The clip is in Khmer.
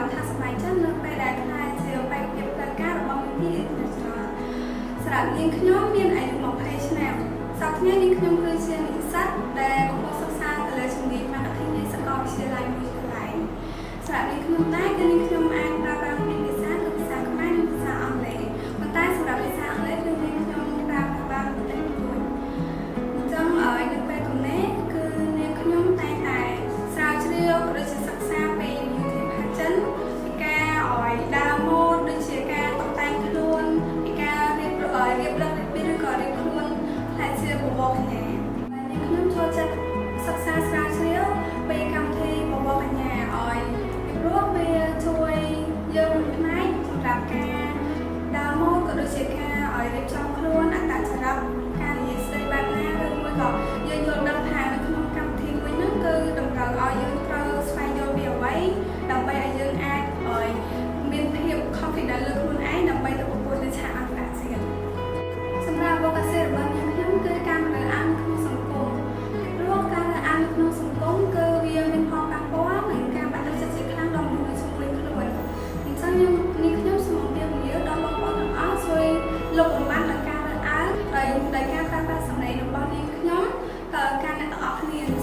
រម្មណ៍ថាសប្បាយចិត្តនៅពេលដែលក្លាយជាបេក្ខភាពផ្លូវការរបស់ Miss International សម្រាប់នាងខ្ញុំមានអាយុ20ឆ្នាំសប្តាហ៍ថ្ងៃនាងខ្ញុំគឺជានិស្សិតដែលកំពុងសិក្សាទៅលើជំនាញ Marketing នៃសាកលវិទ្យាល័យមួយកន្លែងសម្រាប់នាងខ្ញុំដែរគឺនាងខ្ញុំអាចប្រើប្រាស់ពីភាសាគឺភាសាខ្មែរនិងភាសាអង់គ្លេសប៉ុន្តែសម្រាប់ភាសាអង់គ្លេសគឺនាងខ្ញុំប្រើប្រាស់បានបន្តិចបន្តួចអញ្ចឹងឲ្យនៅពេលទំនេរគឺនាងខ្ញុំតែងតែស្រាវជ្រាវក៏ដូចជាសិក្សាពី beauty pageant ពីការឲ្យដើរម៉ូដដូចជាការតុបតែងខ្លួនពីការរៀបឲ្យរៀបលក្ខណៈឬក៏រៀបខ្លួនក្លាយជាបវរកញ្ញាហើយនាងខ្ញុំចូលចិត្តសិក្សាស្រាវជ្រាវពីកម្មវិធីបវរកញ្ញាឲ្យពីព្រោះវាជួយយើងមួយផ្នែកសម្រាប់ការដើរម៉ូដក៏ដូចជាការឲ្យរៀបចំខ្លួនអត្តចរិតការនិយាយស្ដីបែបណាឬមួយក៏យើងយល់ដឹងថានៅក្នុងកម្មវិធីមួយហ្នឹងគឺតម្រូវឲ្យយើងត្រូវស្វែងយល់ពីអ្វីដើម្បីឲ្យយើងអាចឲ្យមានភាព confident លើខ្លួនឯងដើម្បីទៅប្រកួតនៅឆាកអន្តរជាតិសម្រាប់ vocation របស់នាងខ្ញុំគឺការរើសអើងនៅក្នុងសង្គមពីព្រោះការរើសអើងនៅក្នុងសង្គមគឺវាមានផលប៉ះពាល់និងការបាក់ទឹកចិត្តជាខ្លាំងដល់មនុស្សនៅជុំវិញខ្លួនអញ្ចឹងខ្ញុំនាងខ្ញុំសូមអំពាវនាវដល់បងប្អូនទាំងអស់ជួយលុបបំបាត់នូវការរើសអើងដោយដោយការប្រើប្រាស់សម្លេងរបស់នាងខ្ញុំទៅកាន់អ្នកទាំងអស់គ្នា។